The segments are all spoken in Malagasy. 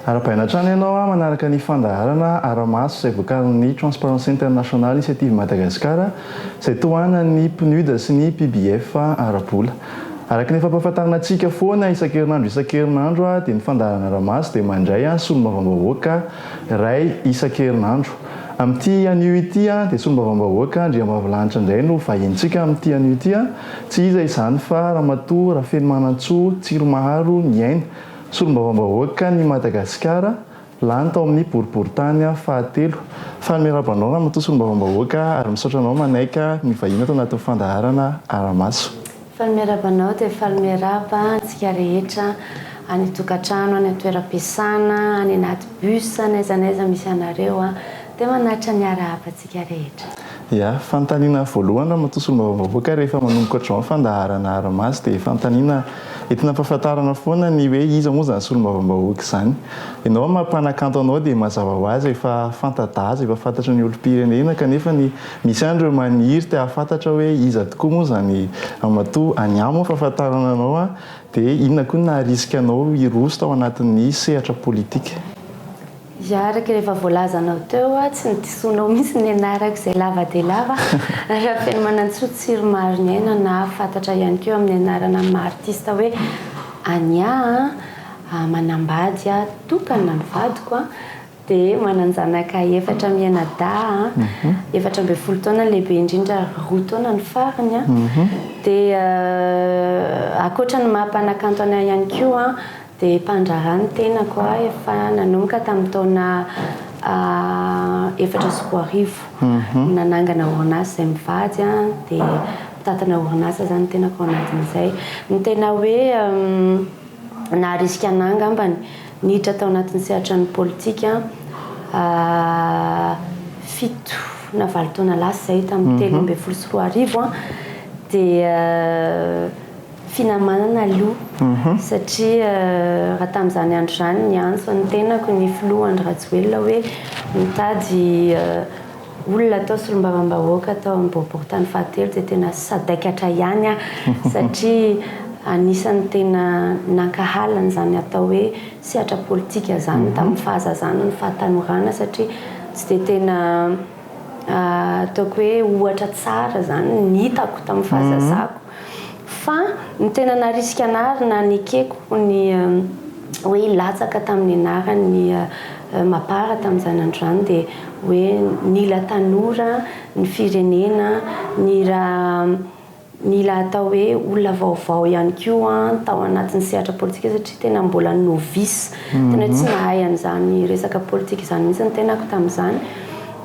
Arahabaina hatrany ianao manaraka ny fandaharana Aramaso izay vokarin'ny Transparency International Initiative Madagascar izay tohanan'ny PNUD sy ny PBF ara-bola. Araka ny efa ampahafantarina antsika foana isan-kerinandro isan-kerinandro dia ny fandaharana Aramaso dia mandray solombavambahoaka iray isan-kerinandro. Amin'ity anio ity dia solombavambahoaka Andriambavilanitra indray no vahinintsika amin'ity anio ity. Tsy iza izany fa Ramatoa Rafenomanantsoa Tsirimaharo Niaina. Solombavambahoakan' i Madagasikara, lany tao amin'ny boriborintany fahatelo. Faly miarahaba anao Ramatoa Solombavambahoaka ary misaotra anao manaiky ny vahiny ato anatin'ny fandaharana Ara-maso. Faly miarahaba anao dia faly miarahaba antsika rehetra any an-tokantrano, any an-toeram-piasana, any anaty bus, n'aiza n'aiza misy anareo dia manatitra ny arahaba antsika rehetra. Ya, fanontaniana voalohany Ramatoa Solombavambahoaka, rehefa manomboka ohatr'izao ny fandaharana Ara-maso dia fanontaniana entina ampahafantarana foana ny hoe iza moa izany Solombavambahoaka izany. Ianao amin'ny maha mpanakanto anao dia mazava ho azy efa fanta-daza, efa fantatry ny olom-pirenena kanefa ny misy ihany ireo maniry te hahafantatra hoe iza tokoa moa izany Ramatoa Ania moa fahafantarana anao dia inona koa no naharisika anao hiroso tao anatin'ny sehatra politika? Ya, araka ilay efa voalazanao teo, tsy nodisoanao mihitsy ny anarako izay lava dia lava. Rafenomanantsoa Tsiromaroniaina na fantatra ihany koa amin'ny anarana maha artiste hoe Ania a, manambady aho, tokana ny vadiko a, dia manan-janaka efatra mianadahy a, 14 taona ny lehibe indrindra ary 2 taona ny farany a, dia ankoatra ny maha mpanakanto anay ihany koa Dia mpandraharaha ny tenako aho efa nanomboka tamin'ny taona 2004. Nanangana orinasa izay mivady dia mpitantana orinasa izany ny tenako ao anatin'izay. Ny tena hoe naharisika anah angambany niditra tao anatin'ny sehatra ny politika 7 na 8 taona lasa izay tamin'ny 2013 dia Finamanana aloha satria raha tamin'izany andro izany niantso ny tenako ny filoha Andry Rajoelina hoe mitady olona atao solombavambahoaka tao amin'ny boriborintany fahatelo dia tena sadaikatra ihany aho satria anisan'ny tena nankahala an'izany atao hoe sehatra politika izany tamin'ny fahazazana ny fahatanorana satria tsy dia tena ataoko hoe ohatra tsara izany ny hitako tamin'ny fahazazako. Fa ny tena narisika anah ary nanekeko ny hoe hilatsaka tamin'ny anaran'ny Mapar tamin'izany andro izany dia hoe nila tanora ny firenena, nila nila atao hoe olona vaovao ihany koa tao anatin'ny sehatra politika satria tena mbola novice, tena hoe tsy nahay an'izany resaka politika izany mihitsy ny tenako tamin'izany.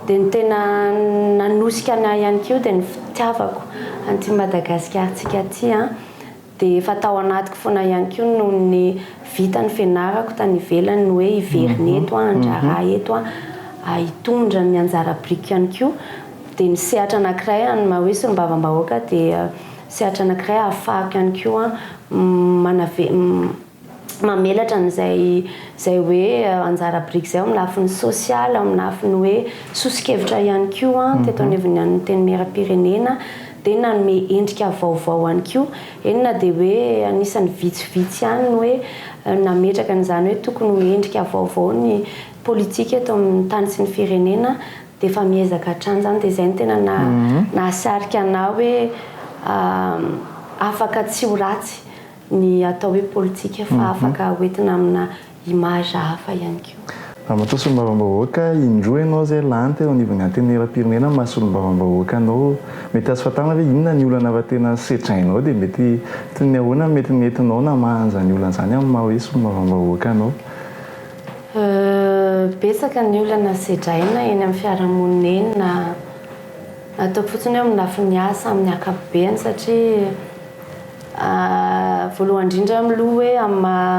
Dia ny tena nanosika anah ihany koa dia ny fitiavako an'ity Madagasikarintsika ity an, dia efa tao anatiko foana ihany koa noho ny vita ny fianarako tany ivelany ny hoe hiverina eto aho, handraharaha eto aho, hitondra ny anjara birikiko ihany koa, dia ny sehatra anankiray amin'ny maha hoe solombavambahoaka dia sehatra anankiray ahafahako ihany koa manave mamelatra an'izay izay hoe anjara biriky izay ao amin'ny lafiny sosialy, ao amin'ny lafiny hoe soso-kevitra ihany koa teto anivon'ny Antenimierampirenena dia nanome endrika vaovao ihany koa, eny na dia hoe anisan'ny vitsivitsy ihany ny hoe nametraka an'izany hoe tokony ho endrika vaovao ny politika eto amin'ny tany sy ny firenena dia efa miezaka hatrany izany dia izay no tena nahasarika anah hoe afaka tsy ho ratsy ny atao hoe politika fa afaka hoentina amina image hafa ihany koa. Ramatoa Solombavambahoaka, indroa ianao izay lany teo anivon'ny Antenimierampirenena amin'ny maha Solombavambahoaka anao. Mety azo fantarina ve inona ny olana efa tena sedrainao dia mety toy ny ahoana no mety nentinao namaha an'izany olana izany amin'ny maha hoe Solombavambahoaka anao? Betsaka ny olana sedraina eny amin'ny fiarahamonina eny na ataoko fotsiny hoe amin'ny lafiny asa amin'ny ankapobeny satria Voalohany indrindra aloha hoe amin'ny maha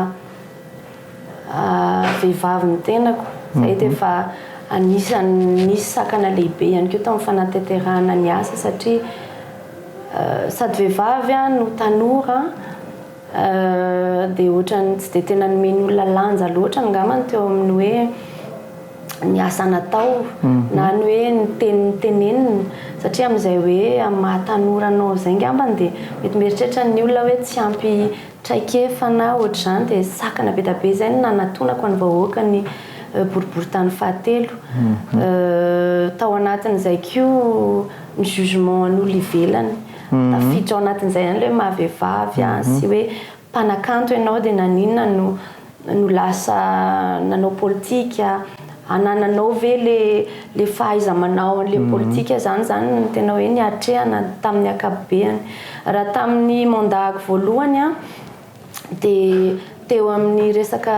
vehivavy ny tenako, izay dia efa anisan'ny nisy sakana lehibe ihany koa tamin'ny fanatanterahana ny asa satria sady vehivavy aho no tanora dia ohatran'ny tsy dia tena nomen'ny olona lanja loatra angambany teo amin'ny hoe ny asa natao na ny hoe ny teny notenenina satria amin'izay hoe amin'ny maha tanora anao izay ngambany dia mety mieritreritra ny olona hoe tsy ampy traikefa na ohatr'izany, dia sakana be dia be izay no nanatonako ny vahoaka ny boriborintany fahatelo. Tao anatin'izay koa ny jugement an'olo ivelany, tafiditra ao anatin'izay ihany ilay hoe maha vehivavy sy hoe mpanakanto ianao dia naninona no no lasa nanao politika, anananao ve le le fahaiza-manao an'le politika zany zany no tena hoe niatrehana tamin'ny ankapobeany. Raha tamin'ny mandat-ko voalohany an, dia teo amin'ny resaka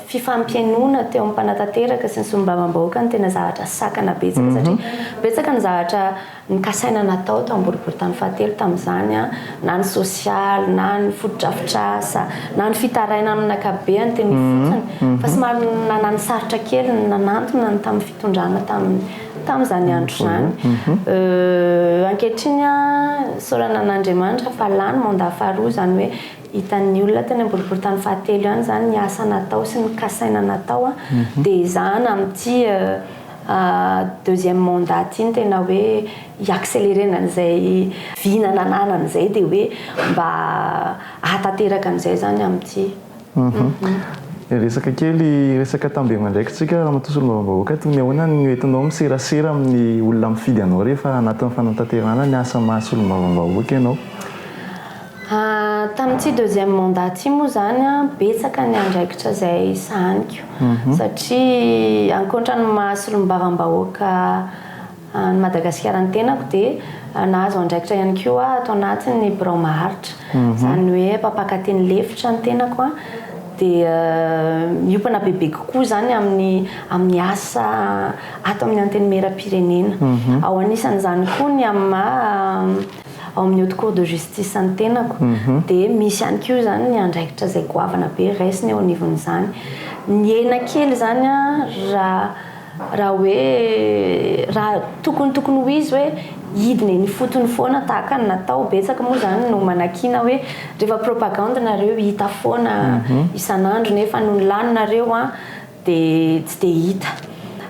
fifampihainoana teo amin'ny mpanatanteraka sy ny solombavambahoaka no tena zavatra sakana betsaka satria betsaka ny zavatra Nokasaina natao tao Amboriborintany fahatelo tamin'izany na ny sosialy na ny fotodrafitrasa na ny fitarainana amin'ny ankapobeany teny ifotony fa somary nanano sarotra kely ny nanantona ny tamin'ny fitondrana tamin'izany andro izany. Ankehitriny isaorana an'Andriamanitra fa lany mandat faharoa izany hoe hitan'ny olona teny Amboriborintany fahatelo ihany izany ny asa natao sy ny kasaina natao dia ezahana amin'ity Deuxième mandat ity no tena hoe hi-accelerena an'izay vina nananana izay dia hoe mba hahatanteraka an'izay izany amin'ity. Resaka kely, resaka tamberin'andraikitsika Ramatoa Solombavambahoaka, toy ny ahoana no entinao miserasera amin'ny olona mifidy anao rehefa anatin'ny fanatanterahana ny asa maha Solombavambahoaka ianao? Tamin'ity deuxième mandat ity moa izany betsaka ny andraikitra izay sahaniko satria ankoatra ny maha solombavambahoaka an'i Madagasikara ny tenako dia nahazo andraikitra ihany koa aho ato anatin'ny birao maharitra, izany hoe mpampakateny lefitra ny tenako dia miompana bebe kokoa izany amin'ny amin'ny asa ato amin'ny Antenimierampirenena. Ao anisan'izany koa ny amin'ny maha Ao amin'ny Haute Cour de Justice ny tenako dia misy ihany koa izany ny andraikitra izay goavana be raisina eo anivon'izany. Nihena kely izany raha raha hoe raha tokony tokony ho izy hoe hidina eny ifotony foana tahaka ny natao. Betsaka moa izany no manakiana hoe rehefa propagande nareo hita foana isan'andro nefa nony lany nareo an dia tsy dia hita.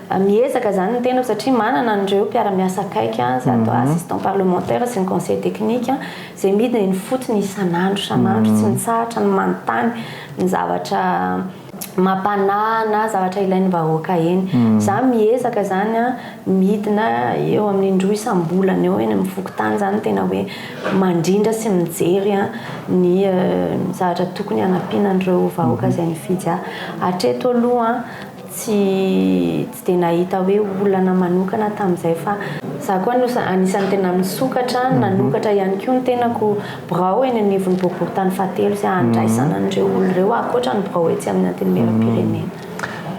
Miezaka izany ny tenako satria manana an'ireo mpiara-miasa akaiky izay atao assistant parlementaire sy ny conseiller technique izay midina eny ifotony isan'andro isan'andro tsy mitsahatra ny manontany ny zavatra mampanahy na zavatra ilain'ny vahoaka eny. Za miezaka izany midina eo amin'ny indroa isam-bolana eo eny amin'ny fokontany izany tena hoe mandrindra sy mijery ny zavatra tokony hanampiana an'ireo vahoaka izay nifidy ahy. Hatreto aloha tsy tsy dia nahita hoe olana manokana tamin'izay fa za koa anisan'ny tena misokatra, nanokatra ihany koa ny tenako birao eny anivon'ny boriborintany fahatelo izay handraisana an'ireo olona ireo ankoatra ny birao etsy amin'ny Antenimierampirenena.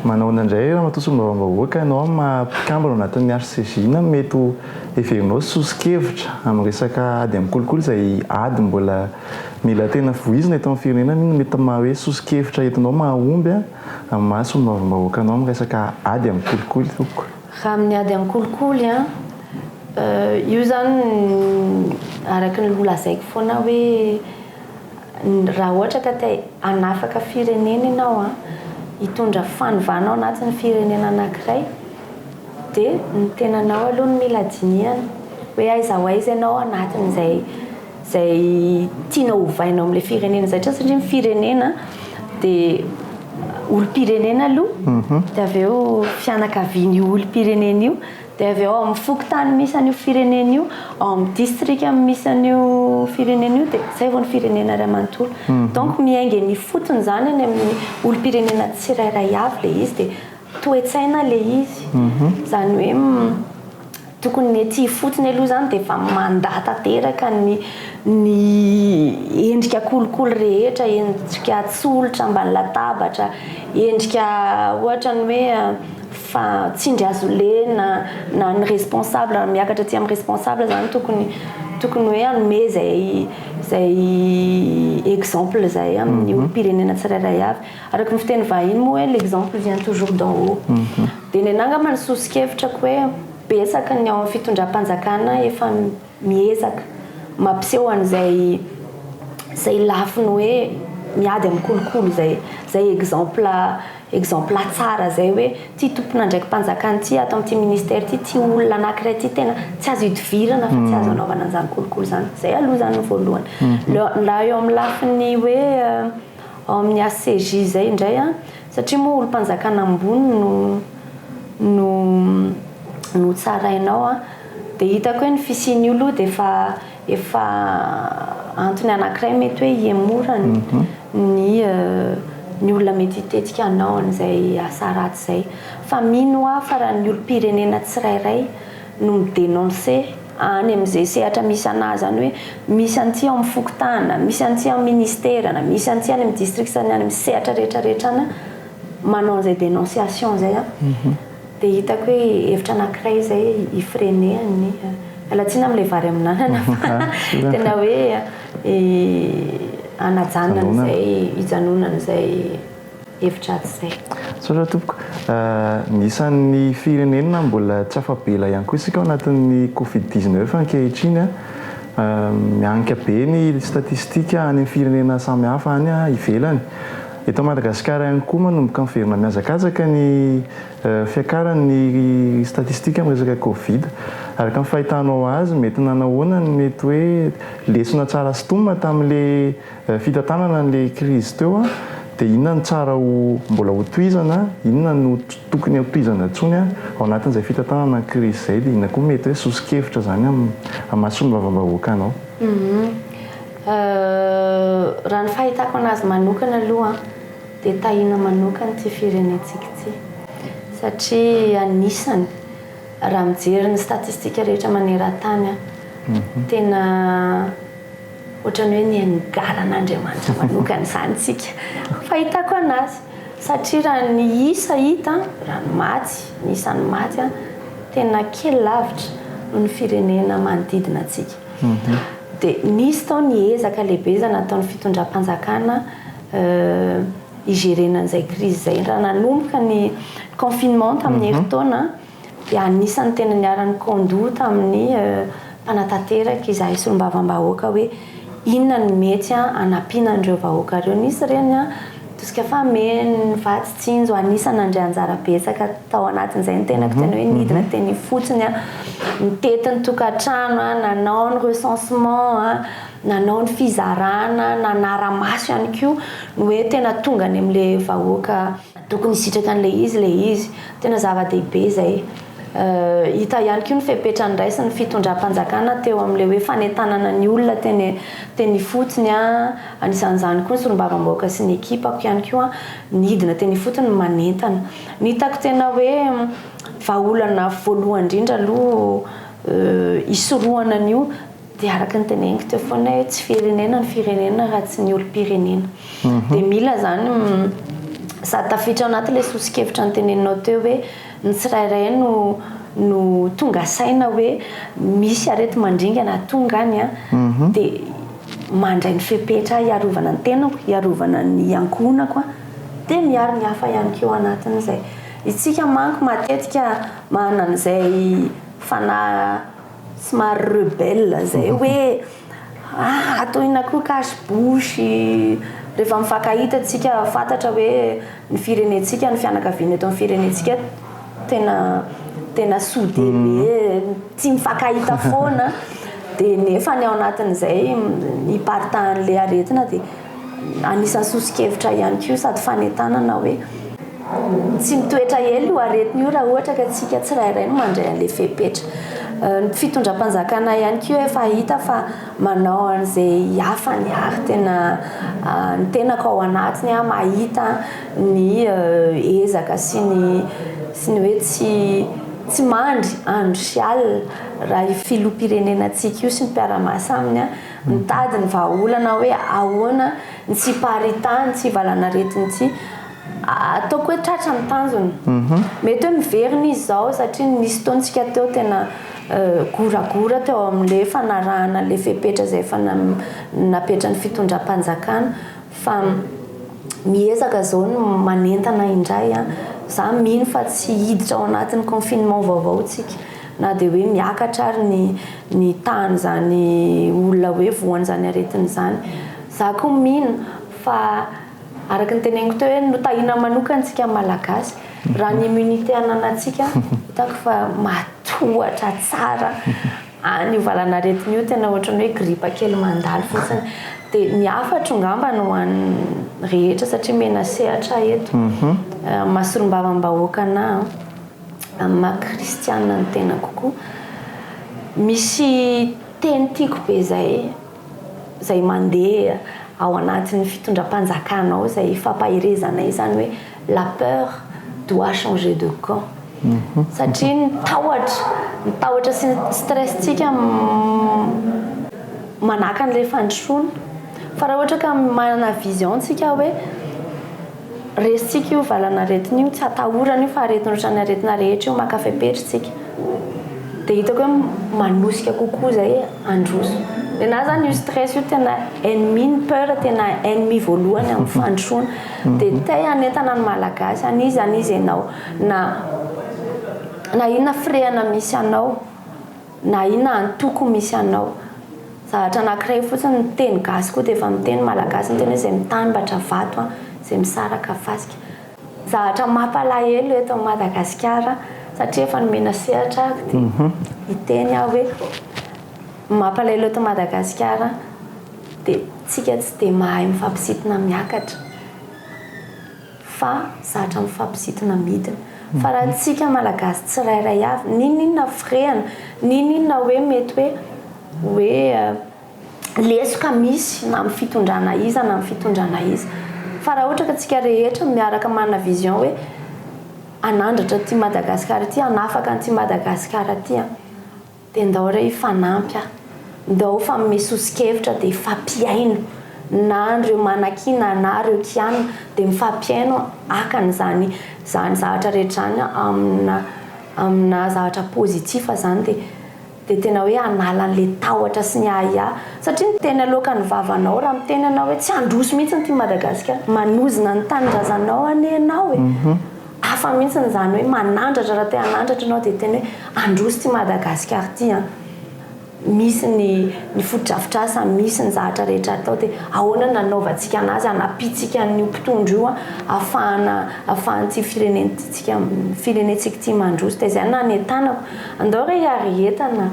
Manao ahoana indray Ramatoa Solombavambahoaka ianao amin'ny maha mpikambana ao anatin'ny HCJ inona no mety ho heverinao soso-kevitra amin'ny resaka ady amin'ny kolikoly izay ady mbola mila tena voizina eto amin'ny firenena inona no mety maha hoe soso-kevitra entinao mahomby amin'ny maha solombavambahoaka anao amin'ny resaka ady amin'ny kolikoly tompoko? Raha amin'ny ady amin'ny kolikoly an, io izany araka ny nolazaiko foana hoe Raha ohatra ka te hanafaka firenena ianao an, hitondra fanovana ao anatin'ny firenena anankiray dia ny tenanao aloha no mila dinihana hoe aiza ho aiza ianao anatin'izay izay tianao hovaina ao amin'ilay firenena izay satria ny firenena dia olom-pirenena aloha dia avy eo fianakavian'io olom-pirenena io Dia avy eo ao amin'ny fokontany misy an'io firenena io, ao amin'ny distrika misy an'io firenena io dia izay vao ny firenena iray manontolo. Donc miainga eny ifotony izany any amin'ny olom-pirenena tsirairay avy ilay izy dia toe-tsaina ilay izy. Izany hoe tokony ny ety ifotony aloha izany dia efa mandà tanteraka ny ny endrika kolikoly rehetra, endrika tsolotra ambany latabatra, endrika ohatra ny hoe Fa tsindry azo lena na ny responsable raha miakatra aty amin'ny responsable zany tokony tokony hoe hanome izay izay exemple izay amin'ny olom-pirenena tsirairay avy. Araka ny fiteny vahiny moa hoe l'exemple vient toujours d'en haut. Dia ny anah angamba ny soso-kevitrako hoe betsaka ny ao amin'ny fitondram-panjakana efa miezaka mampiseho an'izay izay lafiny hoe miady amin'ny kolikoly izay izay exemple. exemple tsara zay hoe ty tompon'andraiki-panjakana ty ato amin'ity ministère ty, ty olona anankiray ty tena tsy azo idivirana fa tsy azo anaovana an'izany kolikoly zany. Zay aloha zany ny voalohany. La eo amin'ny lafiny hoe ao amin'ny HCJ zay indray a, satria moa olom-panjakana ambony no tsarainao a, dia hitako hoe ny fisian'io aloha dia efa antony anankiray mety hoe hiemorany ny olona mety hitetika anao an'izay asa ratsy zay. Fa mino aho fa raha ny olom-pirenena tsirairay no mi-dénoncer any amin'izay sehatra misy anazy zany, hoe misy an'ity ao amin'ny fokontany, misy an'ity amin'ny ministera, na misy an'ity any amin'ny district, any amin'ny sehatra rehetrarehetra any, manao an'izay dénonciation zay a, dia hitako hoe hevitra anankiray zay ifrener-ny, alatsina amin'ilay vary amin'anana, fa tena hoe anajanonan'izay, hijanonan'izay hevitra atsy zay. Saotra tompoko. Nisan'ny firenena mbola tsy afa-bela ihany koa isika ao anatin'ny Covid-19 ankehitriny a, mianika be ny statistika any amin'ny firenena samihafa any ivelany. Eto Madagasikara ihany koa manomboka miverina mihazakazaka ny fiakaran'ny statistika amin'ny resaka Covid. Araka ny fahitanao azy, mety nanahoana ny mety hoe lesona tsara sy tonina tamin'le fitantanana an'le krizy teo a, dia inona no tsara ho mbola ho tohizana, inona no tokony hotohizana intsony a ao anatin'izay fitantanana ny krizy izay, dia inona koa mety hoe soso-kevitra zany amin'ny maha solombavambahoaka anao? Raha ny fahitako anazy manokana aloha dia tahina manokana ity firenentsika ity, satria anisany raha mijery ny statistika rehetra maneran-tany a, tena ohatrany hoe niangaran'Andriamanitra manokana izany tsika, fahitako anazy, satria raha ny isa hita, raha ny maty, ny isan'ny maty a, tena kely lavitra noho ny firenena manodidina antsika. Dia nisy tao ny ezaka lehibe izay nataon'ny fitondram-panjakana hi-gérer-na an'izay krizy izay. Raha nanomboka ny confinement tamin'ny herintaona, dia anisan'ny tena niara-nikondoha tamin'ny mpanatanteraka izahay solombavambahoaka hoe inona no mety hanampiana an'ireo vahoaka ireo. Nisy ireny tosika fameno, ny vatsy tsinjo, anisan'ny nandray anjara betsaka tao anatin'izay ny tenako, tena hoe nidina teny ifotony, nitety ny tokantrano, nanao ny recensement, nanao ny fizarana, nanara-maso ihany koa ny hoe tena tonga any amin'ilay vahoaka tokony hisitraka an'ilay izy ilay izy. Tena zava-dehibe izay. Hita ihany koa ny fepetra niraisin'ny fitondram-panjakana teo amin'ilay hoe fanentanana ny olona teny teny ifotony, anisan'izany koa ny solombavambahoaka sy ny ekipako ihany koa nidina teny ifotony manentana. Ny hitako tena hoe vahaolana voalohany indrindra aloha hisorohana an'io dia araka ny teneniko teo foana hoe tsy firenena ny firenena raha tsy ny olom-pirenena. Dia mila izany sady tafiditra ao anatin'ilay soso-kevitra noteneninao teo hoe ny tsirairay no tonga saina hoe misy areti-mandringana tonga any a, dia mandray ny fepetra hiarovana ny tenako, hiarovana ny ankohonako a, dia miaro ny hafa ihany koa ao anatin'izay. Isika manko matetika manana an'izay fanahy somary rebelle zay hoe ah atao inona koa cache bouche, rehefa mifankahita tsika fantatra hoe ny firenentsika, ny fianakaviana eto amin'ny firenentsika tena soudé be, tsy mifankahita foana, dia nefa ny ao anatin'izay hiparitahan'ilay aretina, dia anisan'ny soso-kevitra ihany koa sady fanentanana hoe tsy mitoetra ela io aretina io raha ohatra ka tsika tsirairay no mandray an'ilay fepetra. Ny fitondram-panjakana ihany koa efa hita fa manao an'izay hafany ary tena ny tenako ao anatiny a mahita ny ezaka sy ny hoe tsy mandry andro sy alina raha io filoham-pirenenantsika io sy ny mpiara-miasa aminy a mitady ny vahaolana hoe ahoana ny tsy hiparitahany, tsy hivalan'aretina ity. Ataoko hoe tratra ny tanjona. Mety hoe miverina izy izao satria nisy fotoantsika teo tena goragora teo amin'ilay fanarahana ilay fepetra izay efa napetran'ny fitondram-panjakana, fa miezaka izao ny manentana indray. Za mino fa tsy hiditra ao anatin'ny confinement vaovao tsika na dia hoe miakatra ary ny tahan'izany olona hoe voan'izany aretina izany. Za koa mino fa. Araka ny teneniko teo hoe notahiana manokana isika Malagasy, raha ny immunité ananantsika, hitako fa matohatra tsara an'io valanaretina io, tena ohatran'ny hoe gripa kely mandalo fotsiny. Dia ny hafatro angamba no ho an'ny rehetra satria omena sehatra eto, amin'ny maha solombavambahoaka anà, amin'ny maha kristiana ny tenako koa, misy teny tiako be izay. izay mandeha ao anatin'ny fitondram-panjakana ao izay fampaherezana izany hoe la peur doit changer de camp satria ny tahotra ny tahotra sy ny stress tsika manaka an'ilay fandrosoana fa raha ohatra ka manana vision tsika hoe resintsika io valanaretina io, tsy atahorana io fa aretina ohatran'ny aretina rehetra io, maka fepetra isika. Dia hitako hoe manosika kokoa izay handroso. Ny anahy izany io stress io tena ennemi, ny peur tena ennemi voalohany amin'ny fandrosoana. Dia te hanentana ny Malagasy, an'iza an'iza ianao, na na inona firehana misy anao, na inona antoko misy anao. Zavatra anakiray fotsiny ny teny gasy koa dia efa miteny malagasy ny teny hoe izay mitambatra vato an, izay misaraka fasika. Zavatra mampalahelo eto Madagasikara satria efa nomena sehatra aho dia hiteny aho hoe mampalahelo eto Madagasikara dia tsika tsy dia mahay mifampisintona miakatra. Fa zatra mifampisintona midina. Fa raha tsika Malagasy tsirairay avy, n'inon'inona firehana, n'inon'inona hoe mety hoe hoe lesoka misy na amin'ny fitondrana iza na amin'ny fitondrana iza. Fa raha ohatra ka tsika rehetra miaraka manana vision hoe hanandratra ity Madagasikara ity, hanafaka an'ity Madagasikara ity an. Dia ndao re hifanampy ah. Ndao hifanome soso-kevitra dia hifampihaino na ireo manakiana na ireo kianina dia mifampihaino haka an'izany izany zavatra rehetra izany amina amina zavatra positif izany dia dia tena hoe hanala an'ilay tahotra sy ny ahiahy satria ny teny aloakan'ny vavanao raha miteny ianao hoe tsy handroso mihitsy ity Madagasikara manozona ny tanindrazanao anie ianao e. Hafa mihitsy izany hoe manandratra, raha te hanandratra ianao dia tena hoe handroso ity Madagasikara ity an! Misy ny ny fotodrafitrasa, misy ny zavatra rehetra atao dia ahoana no hanaovantsika anazy, hanampiantsika an'io mpitondra io ahafahana ahafahan'ity firenentsika firenentsika ity mandroso. Dia izay no nanentanako, andao re hiarehetana.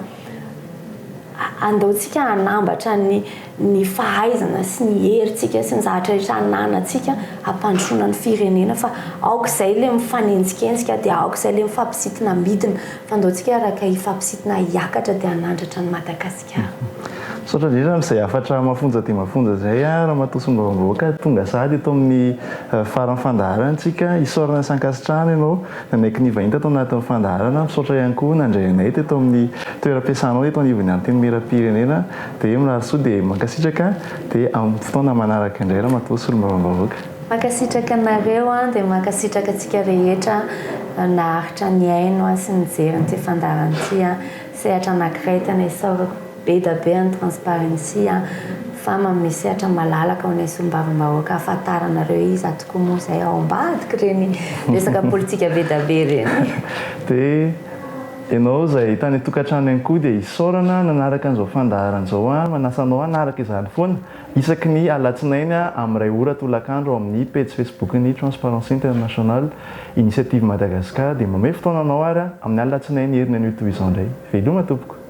Andao tsika hanambatra ny ny fahaizana sy ny herintsika sy ny zavatra rehetra ananantsika hampandrosoana ny firenena fa aoka izay ilay mifanenjikenjika dia aoka izay ilay mifampisintona midina fa andao tsika hiaraka hifampisintona hiakatra dia hanandratra an'i Madagasikara. Misaotra indrindra amin'izay hafatra mafonja dia mafonja izay Ramatoa Solombavambahoaka tonga sahady eto amin'ny faran'ny fandaharana tsika. Isaorana sy ankasitrahana ianao Nanaiky nivahiny tato anatin'ny fandaharana. Misaotra ihany koa nandray anay teto amin'ny toeram-piasanao eto anivon'ny Antenimierampirenena. Dia mirary soa dia mankasitraka dia amin'ny fotoana manaraka indray Ramatoa Solombavambahoaka. Mankasitraka anareo dia mankasitraka antsika rehetra naharitra nihaino sy nijery an'ity fandaharana ity. Sehatra anankiray tena isaorako be da be an'i Transparency a, fa manome sehatra malalaka ho anay solombavambahoaka ahafantaranareo iza tokoa moa izay ao ambadik'ireny resaka politika be da be ireny. Dia ianao izay tany an-tokantrano ihany koa dia isaorana nanaraka an'izao fandaharana izao a, manasa anao hanaraka izany foana isaky ny alatsinainy amin'ny iray ora tolakandro ao amin'ny pejy Facebook-n'ny Transparency International Initiative Madagascar dia mamehy fotoana anao ary amin'ny alatsinainy heriny anio toy izao indray. Veloma tompoko.